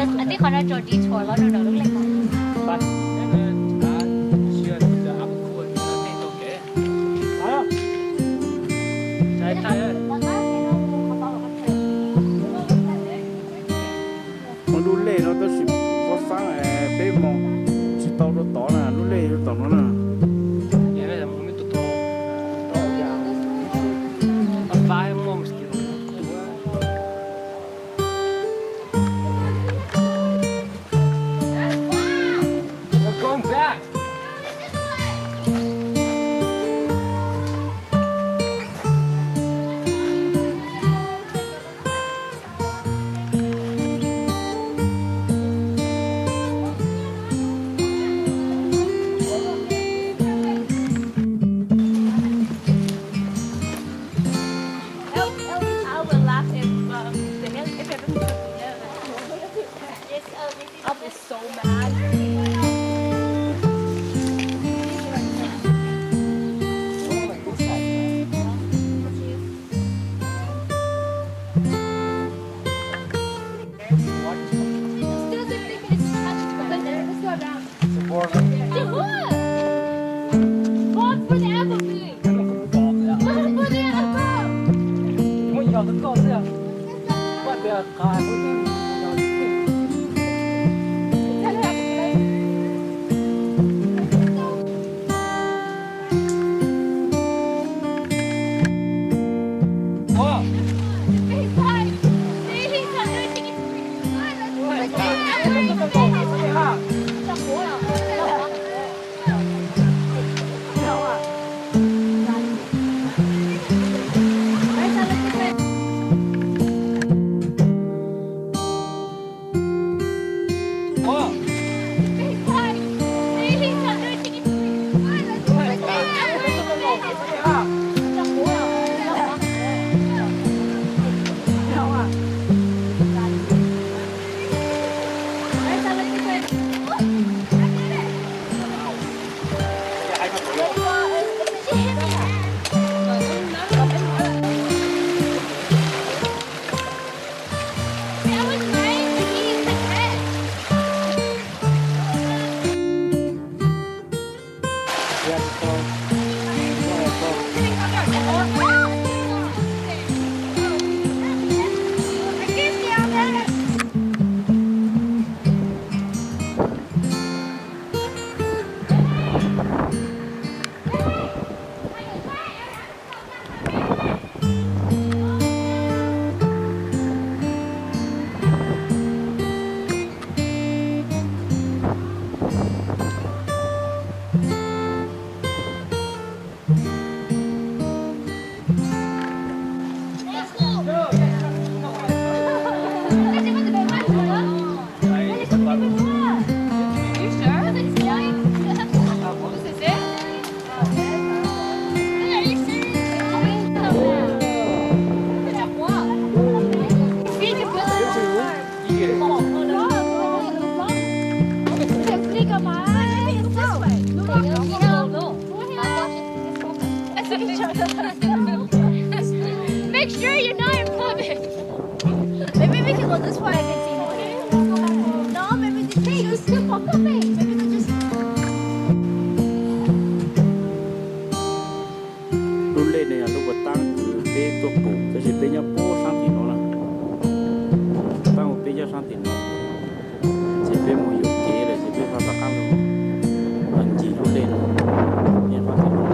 Qhov no tso detour los rau lub lej no. Ua lub lej no tab sis pob xab peb mus tsis tau rau tod na, lub lej rau tom no na. We're going back. Elvis, I will laugh if, um, the hell if everyone took the nerve. Yes, Elvis. I'll be so mad. Still thinking it's touch, but let's go around. To what? Vote for the apple tree. Vote for the apple. Make sure you're not in public. Maybe we can go this way and see more. No, maybe they just, maybe they just Lub lej no yog lub uas tab kwv peb tuaj pum, tab sis peb nyob puag sab tim no na. Tab ua peb nyob sab tim no, ces peb mus yuam kev lawm ces peb ho rov qab mus ncig lub lej no, nyob sab tim no.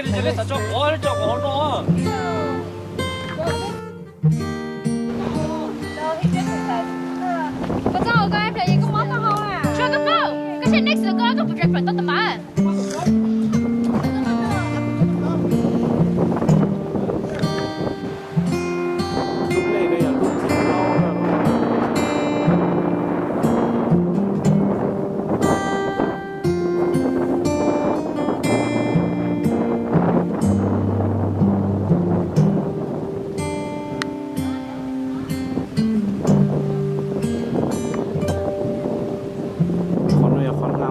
Koj txhob ua koj ib pliag koj mob koj hau na. Tshuav koj paub, koj saib next koj koj puas breakfast tau tas mas. Lub lej no yog lub thib plaub na. Qhov no yog qhov na.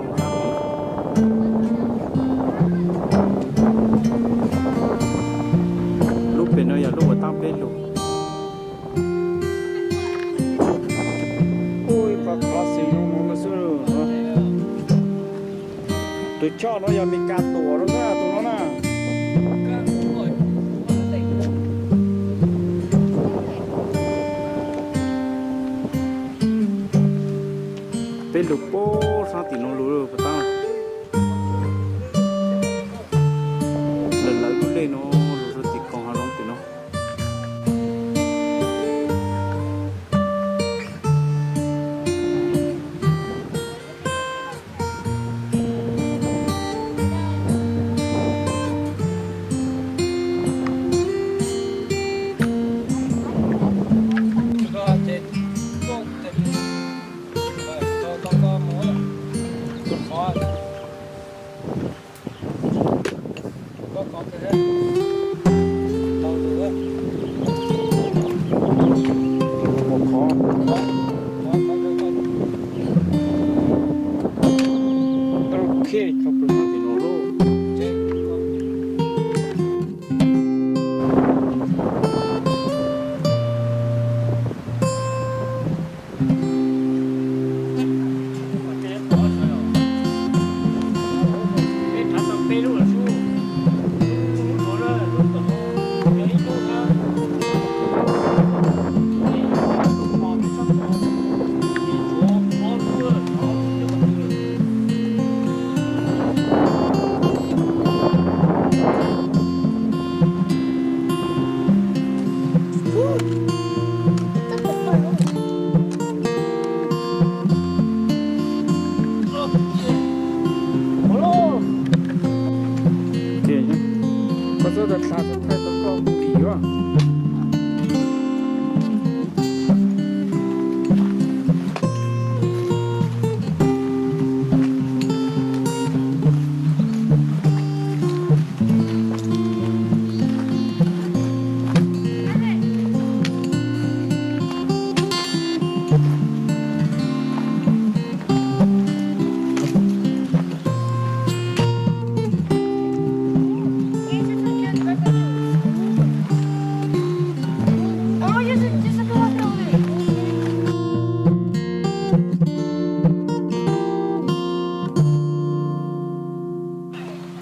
Lub pem no yog lub uas tab peb lug. Ua ib pab qhov xis zoo no xwb. Tus choj no yog Mes Kas tuam rau na, tus no na. Peb lug puag sab tim no lug puas tab. Lawv lub lej no lug rau tim koog hav zoov tim no. Koj txhob tau thaij tau koj pim os.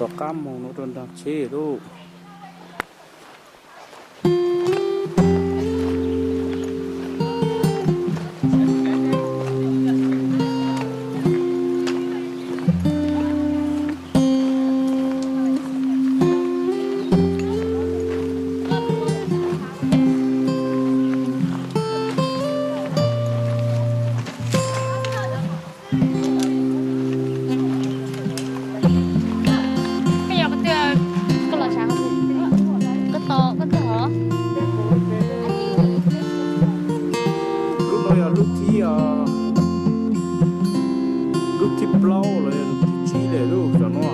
Rov qab mus no rau nraag tsheb lauj. Koj yog koj twg, koj los sav koj twg, koj to koj twg hov. Lub no yog lub thib, lub thib plaub los yog lub thib tsib lawm lub cov no.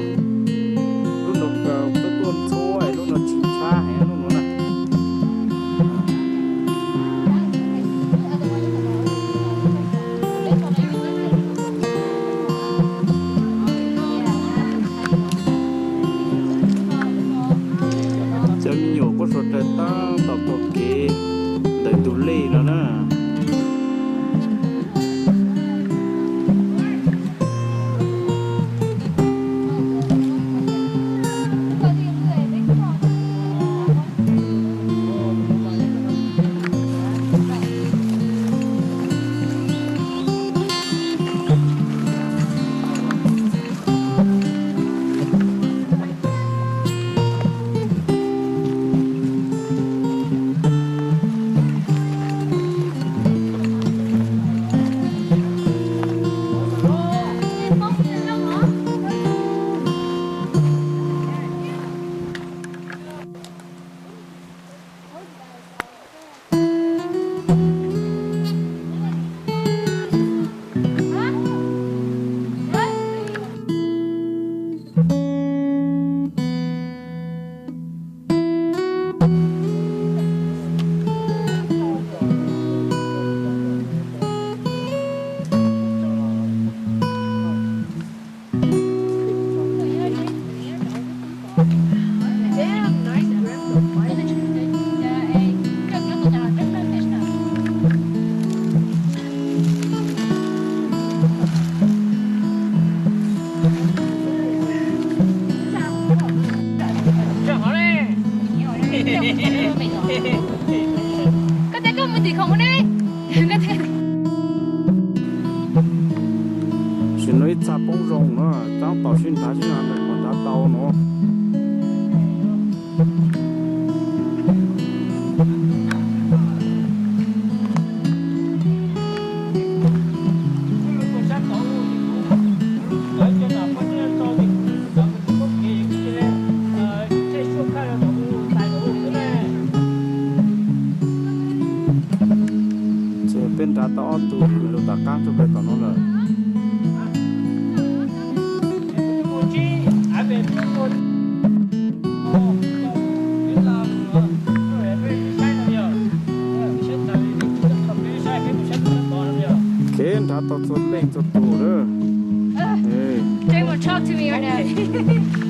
Lub no tuaj tuaj ntxhua, lub no tsis tshab heev lub no na. Cov me nyuam quaj suav raws tab tom taug kev ntawm tus lej no na. Koj tias koj mus tim khoom ua ne. Sim no ib txha poob zoo no, tab tom sib nrhav sib nrhav, nrhav tau no. Ces peb nrhav tau ob tug kwv lug tom qab rau pem tom no lawm. Kev nrhav tau txhua leej txhua tus lawm. They will talk to me right now.